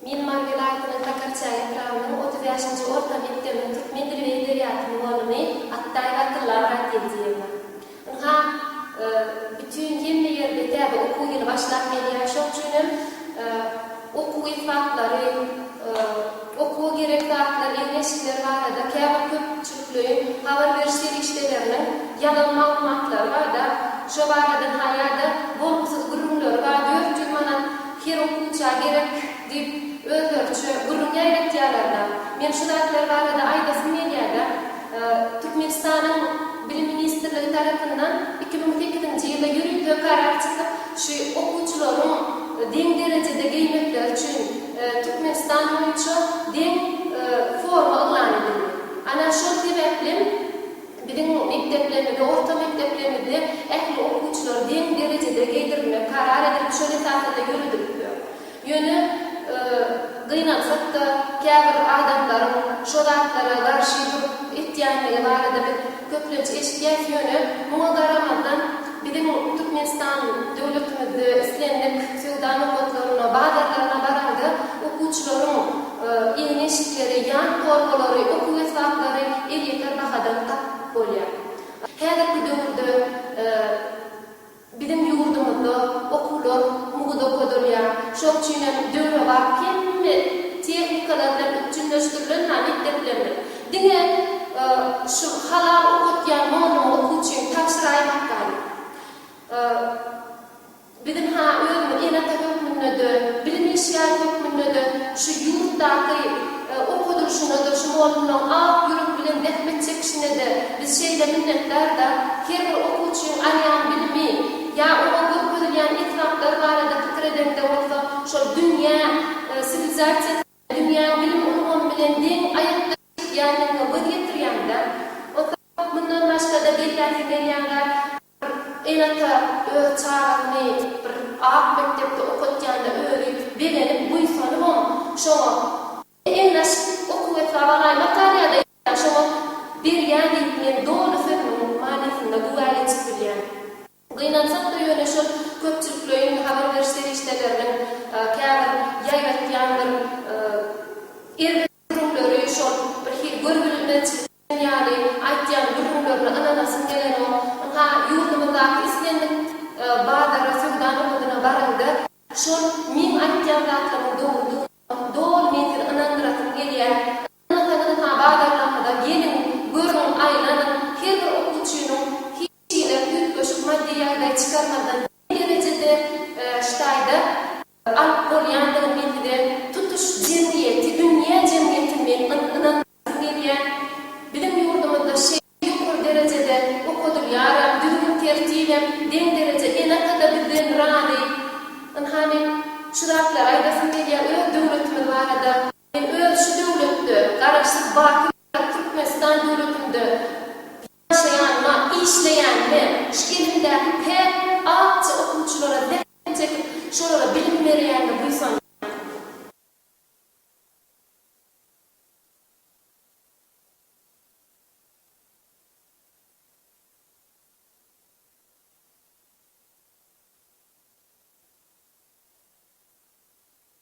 Men Mary welaýatynyň Sakarçäge etrabynyň 35-nji orta mekdebiniň türkmen dili we edebiýaty mugallymy Atdaýewa Tylla Myratgeldiýewna. Ynha, bütin hemme ýerde täze okuw ýyly başlap gelýär. Şoň üçinem okuw esbaplary, okuwa gerek zatlar, egin-eşikler barada käbir köpçülikleýin habar beriş serişdeleriniň ýalan maglumatlary bar-da, şo barada ynha ýa-da bolgusyz gürrüňleri bar, 400 manat her okuwça gerek diýip özleriçe gürrüň ýaýratýarlar-da. Men şu zatlar barada aýdasym gelýär-de. Türkmenistanyň Bilim ministrligi tarapyndan 2008-nji ýylda ýörite karar çykyp, şu okuwçylaryň deň derejede geýmekleri üçin Türkmenistan boýunça deň forma yglan edildi. Ana, şol sebäplem biziň mekdeplerimizde, orta mekdeplerimizde ähli okuwçylary deň derejede geýdirilmek karar edilip, şol esasda-da ýöredilip ýör. Ýöne, gynansak-da, käbir adamlaryň şo zatlara garşy durup etýänligi barada biz köplenç eşidýäs, ýöne muňa garamazdan, biziň Türkmenistan döwletimizde islendik söwda nokatlaryna, bazarlaryna baraňda okuwçylaryň egin-eşikleri, ýan torbalary, okuw esbaplary elýeter bahadan tapyp bolýar. Häzirki döwürde Biziň ýurdumyzda okuwlar mugt okadylýar. Şoň üçin hem döwrebap hemme tehnikalar bilen üpjünleşdirilen mekdeplerimiz. Diňe şu halal okatýan mugallym okuwçyny tabşyraýmak galýar. Biziň-ha özümiz ene-ata hökmünde-de, bilim işgäri hökmünde-de şu ýurtdaky okadylyşyna-da, şu mugallymlaryň ak ýürek bilen zähmet çekişine-de biz şeýle minnetdar-da, her bir okuwçyň alýan bilimi ýa oňa görkezilýän esbaplar barada pikir edeňde bolsa, şol dünýä siwilizasiýasy, dünýäň bilim ulgamy bilen deň aýakda çekýänligiňe göz ýetirýäň-de. Onsoň mundan başga-da belläsim gelýän zat, Ene-ata öz çagasyny bir ak mekdepde okatýanda özi begenip, buýsanybam şoňa Eňňaşyp okuw esbap alaýmak galýa-da şoňa berýän diýip men doly sözümiň manysynda güwä geçip bilýän. Gynansak-da ýöne şol köpçülikleýin habar beriş serişdeleriniň käbir ýaýratýan bir erbet gürrüňleri şol bir hili görübilmezçilik ýaly aýtýan gürrüňlerine ynanasym gelenok. Ynha, ýurdumyzdaky islendik bazara, söwda nokadyna baraňda, şol meň aýtýan zatlarymyň dogrudygyna doly men sizi ynandyrasym gelýär. Ynanmasaňyz, ynha, bazarlarymyza geliň, görüň, aýlanyň, her bir okuwçynyň hiç hili üýtgeşik maddy ýagdaý çykarmazdan deň derejede şu taýda alyp bolýandygyny men size tutuş jemgyýeti, dünýä jemgyýetini men ynandyrasym Gelýär. Biziň ýurdumyzda şeýle ýokary derejede okadylýaram, düzgün-tertibem deň dereje, ene-ata-da bizden razy. Ynha men şu zatlary aýdasym gelýär öz döwletimiz barada. Men öz şu döwletde, Garaşsyz baky Bitarap Türkmenistan döwletinde ýaşaýanyma, işleýänime, şu elimdäki.